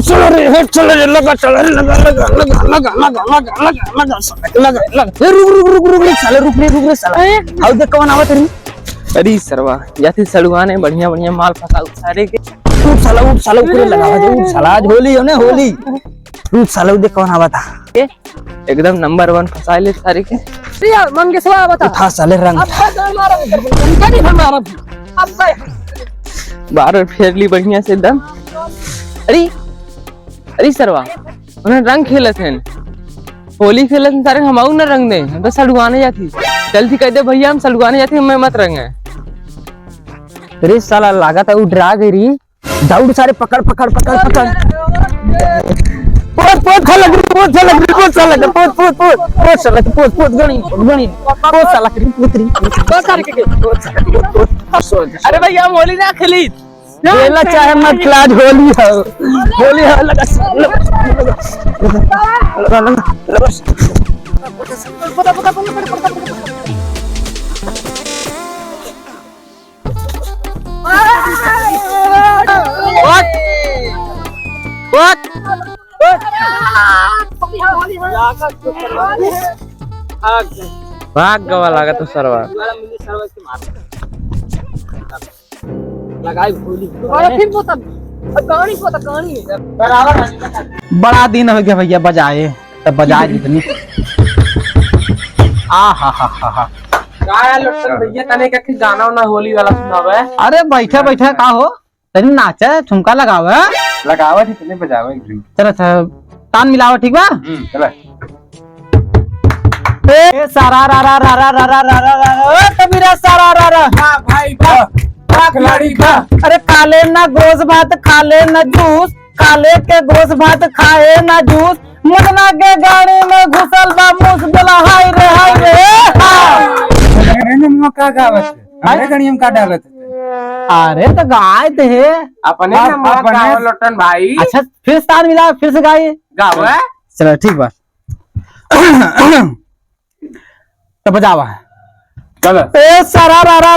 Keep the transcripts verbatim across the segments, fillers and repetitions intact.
चलो रे, हट, चलो रे, लगा, चलो रे, लगा, लगा, साला, लगा, लगा। ए, रुक, रुक, रुक, रुक, रुक, साला, रुक रे, रुक रे, साला। ए? आओ देख, कौन आवत रे? अरे सरवा, जाती सड़ुआने, बढ़िया, बढ़िया माल फंसा उठा रे के। उठ साला, उठ साला, ऊपरे लगा, उठ साला, आज होली है ना, होली। उठ साला, देख कौन आवत है। ए, एकदम नंबर वन फंसाए ले सारे के। भैया, मंगेशवा बता। उठा साले रंग। अब तक मारा, कहीं हम मारा। अब गए। बार फेर ली बढ़िया से एकदम। अरे, अरे सरवा, उन्हें रंग खेलत हैं, होली खेलत हैं सारे, हम आऊ ना रंग दे, हम तो सड़ुआने जाती। जल्दी कह दे भैया, हम सड़ुआने जाती, हमें मत रंग है। अरे साला, लागत है उ डरा गई री। दौड़ सारे, पकड़, पकड़, पकड़, पकड़। पोत, पोत, खा लग रही, पोत, खा लग रही, पोत, खा लग रही, पोत, पोत, पोत, पोत, साला, पोत, पोत, गणी, गणी, पोत, साला, पोत, पोत, पोत, पोत, साला, पोत, पोत। अरे भैया, हम होली ना खेली। खेला चाहे मत खेला, आज होली है, होली है, लगा, लगा, लगा, लगा, लगा। What? What? What? भाग गवा लागत सरवा। लगाई गोली। दोबारा फिर बोतल। अब कहानी बोतल, कहानी। बड़ा दिन हो गया भैया बजाए। तब बजा दी तनी। आ हा हा हा हा। का है लोटन भैया, तने का गाना वाना होली वाला सुनावे? अरे बैठा बैठा का हो, तनी नाचे, ठुमका लगावे। लगावे थी, तने बजावे एक दिन। चलो, अच्छा, तान मिलावे, ठीक बा? हम्म, चला। ए, सारा रा रा रा रा, ओ कबीरा सारा रा रा। वाह भाई वाह, वाह खिलाड़ी वाह। अरे काले ना गोस भात, खाले ना जूस, काले के गोस भात खाए ना जूस, मुदना के गाड़ी में घुसल बा मूस, बोला हाय रे, हाय रे, हाँ। अरे मुआ का गावत है? हमरे गाड़ी में का डालत है? अरे तो गाय तो है। अपने आप, नंबर अपने गाओ लोटन भाई। अच्छा, फिर से ताल मिला, फिर से गाइए। गाओ, है? चलो, ठीक बा। तो बजावा। चल। ए सारा रा रा,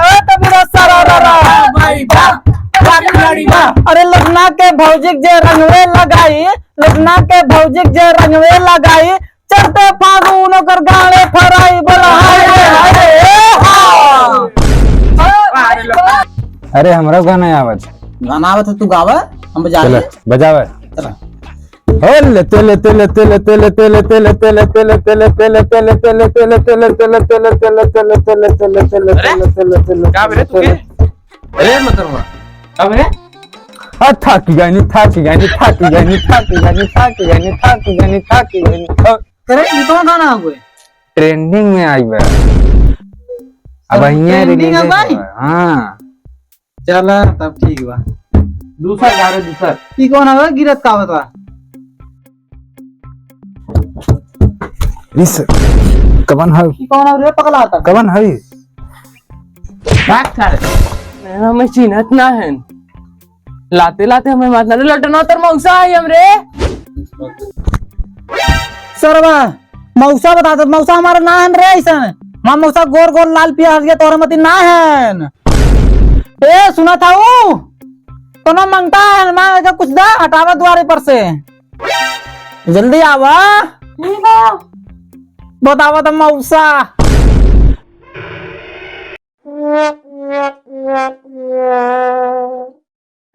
ए तबीरा सारा रा रा। भाई बा, बा खिलाड़ी बा। अरे लखना के भौजिक जे रंगवे लगाई, लखना के भौजिक जे रंगवे लगाई, चढ़ते फागुन ओकर गाड़े फराई, बोला हाय रे, हाय रे, ए हा। अरे हमरा गाना आवत। गाना आवत है, तू गावा, हम बजा चल, ले। बजावे। चला। अरे, का बे रे तू के? अरे मतरवा, का बे रे? आ, थाकी गइनी, थाकी गइनी, थाकी गइनी। अरे, ई कौन गाना हुए? Trending में आई बा। अब अरे, हियाँ trending release है भाई? हुआ है। हाँ। चला, तब ठीक बा। दूसर गा रे, दूसर। ई कौन हवे? गिरत का होत बा? इस, कवन हवे? ई कौन हवे रे पगला होता? कवन हवे? भाग सारे। हमें चिन्हत ना है। लाते लाते हमें मारना रे लटना तर मौसा है हमरे। सरवा, मौसा बता दे, मौसा हमारा ना हन रे ऐसन। हमार मौसा गोर गोर लाल पियर हरिया तोहरे मती ना हन। ए, सुना था ऊ? कोनो मंगता है, मांग के कुछ दा, हटावा दुआरे पर से। जल्दी आवा। ठीक है। बतावा तो मौसा।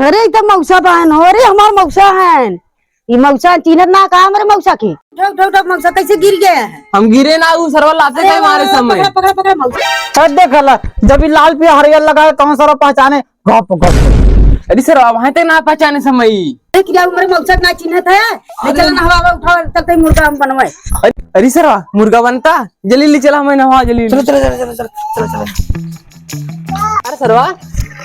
अरे, ई त मौसा बहन हो रे, हमार मौसा हन। ई मौसा चिन्हत ना का हमरे मौसा के? ठोक, ठोक, ठोक, मौसा कैसे गिर गया है? हम गिरे ना, ऊ सरवा लाते अरे गए मारे वाह, समय। पकड़, पकड़, पकड़, मौसा। हट देखला, जब ई लाल पियर हरियर लगाए, कौन सरवा पहचाने? गप, गप। अरे सरवा, वहाँ तक ना पहचाने समय। देख लिया, हमरे मौसा के ना चिन्हत है। ले चला ना, हवा, हवा उठाओ, चलते ही मुर्गा हम बनवाए। अरे, अरे सरवा, मुर्गा बनता? जल्दी ले चला, हमें नहवा, जल्दी। चलो, चलो, चलो, चलो, चलो, चलो, चलो। अरे सरवा,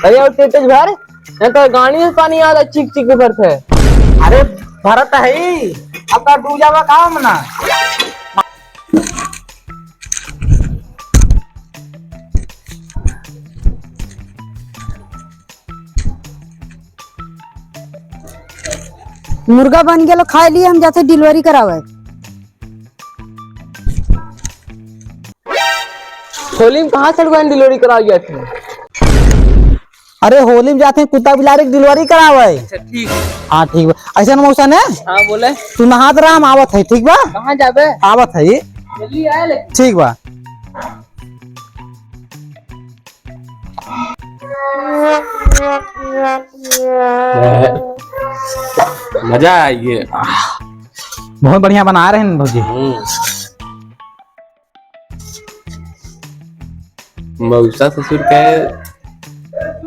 अरे और टेटेज भर, यहाँ तो गाड़ी में पानी आ रहा, चिक चिक भरत है। अरे भरत है ही, अब का डूब जावा काम ना। मुर्गा बन गेलो, खाए लिए हम जाते delivery करावे। होली में कहाँ से दुकान delivery करा गया था? अरे होली में जात हैं कुत्ता बिलारी के delivery करावे। अच्छा ठीक। हाँ ठीक बा। ऐसे न मौसा ने। हाँ बोले। तू नहात रहा, हम आवत है, ठीक बा? कहाँ जाबे? आवत है। जल्दी आए लेकिन। ठीक बा। मजा आ गया। बहुत बढ़िया बना रहे हैं भौजी। हम्म। मौसा ससुर के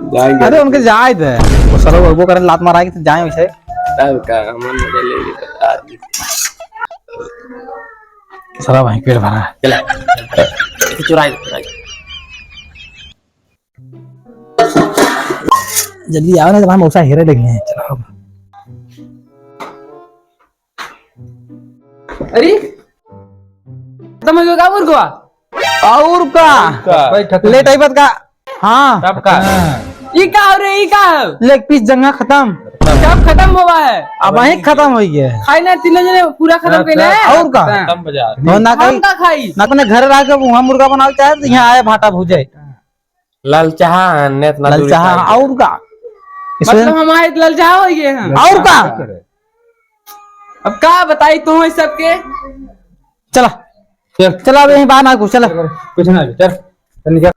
जाएंगे। अरे उनके जाए दे, वो सरवा वो करे लात मारा के तो जाए वैसे। तब का हमन मजा ले ले बता दी। सरवा भाई पेट भरा। चला। चुराई, चुराई। जल्दी आओ ना, तो भाई मौसा हेरे लगे हैं। चलो। अरे, खत्म हो गया का मुर्गवा? और का? का? बैठ, खत्म। लेट आई बात का? हाँ। तब का? ई का हो रे, ई का हो? Leg piece जंगा खत्म। सब खत्म हुआ है। अब वही खत्म हो गया। खाई ना, तीनों जने पूरा खत्म हाँ, कइले। सब और का? खत्म बाजार। और ना हम कहीं, का खाई? ना अपने घर रह के वहाँ मुर्गा बनावे चाहे तो यहाँ आए भाटा भूजे। ललचाहा है, नेत ना दूरी ललचाहा, खाई। और का? इसमें मतलब हमारे ललचाहा हो गए हैं। और का? अब का बताई तू है सबके? चला। चल। चला, अब यहीं बाहर ना घुस, चला। कुछ ना, चल। चल निकल।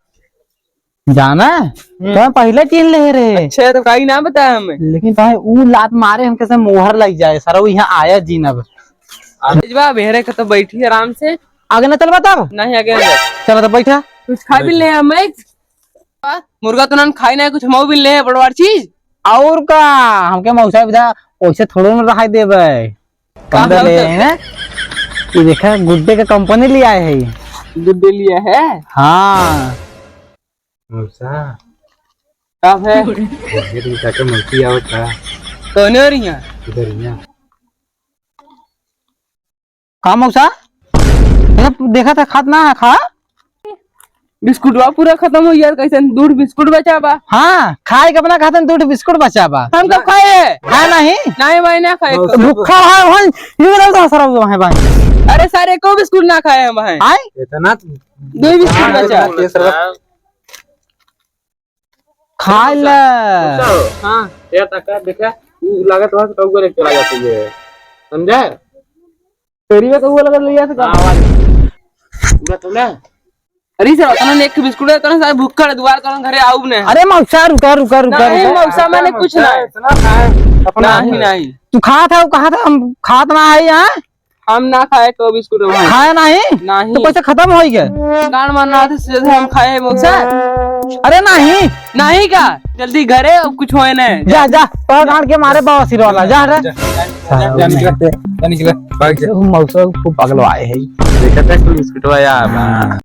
जाना है? हम्म। तो हम पहले चीन ले रहे। अच्छा, तो काई ना बताया हमें। लेकिन भाई, ऊ लात मारे हमके से मोहर लग जाए, सारा वो यहाँ आया जी ना। आज बा, बेहरे के तो बैठी आराम से। आगे ना चल बताब। नहीं, आगे ना। चला तो बैठा। कुछ खा भी ले हमें। मुर्गा तो ना खाई ना, कुछ मऊ भी ले, बड़वार चीज। और का, हमके मौसा विधा वैसे थोड़ो ना रहाई देबे। का कंडा ले होता? हैं? ये देखा, गुड्डे का कंपनी ले आए हैं। गुड्डे लिया है? हाँ। मौसा। का है? गुड्डे की काका मौसी आवत था। कौन हो रही है? इधर ही है। का मौसा? मतलब, देखा था, खात ना है, खा? बिस्कुटवा पूरा खत्म हो यार, कैसे दू ठो बिस्कुट बचा बा? हाँ, खाए के अपना खातन दू ठो बिस्कुट बचा बा। हम कब खाए? हाँ, नहीं? नहीं, भाई, ना खाए। मौसा भूखा है, भाई, ये बताओ तो, सरवा, भाई, भाई। अरे, सारे को बिस्कुट ना खाए हम, भाई। आए? इतना दो ही बिस्कुट बचा। खा ले। अच्छा हो। हाँ। ये तक देखा, तू लागत वहाँ से कौआ लेके चला जाती है। समझा? तेरी में कौआ लगा लिया था का? हाँ, आवाज। पूरा तो ना। अरे सर, उतना ने एक बिस्कुट है, उतना सारे भूखा है, दुआर कौन घरे आऊ ने। अरे मौसा, रुका, रुका, रुका, नहीं, रुका। मौसा, मैंने कुछ ना। इतना खाए, अपना नहीं, नहीं। तू खा था, वो कहा था, हम खात ना है यहाँ। हम ना खाए को बिस्कुट भाई। खाया नहीं? नहीं। तो कैसे खत्म हो गया? गान मारना था, सीधे हम खाए मौसा। अरे नहीं। नहीं का? जल्दी घरे, अब कुछ होए नहीं। जा, जा, तोर गान के मारे बवासीर वाला, जा रे। जा, जा, जा निकले, जा निकले, भाग जा। मौसा खूब पगलवाए है। देखा था कोई बिस्कुटवा यार। हाँ।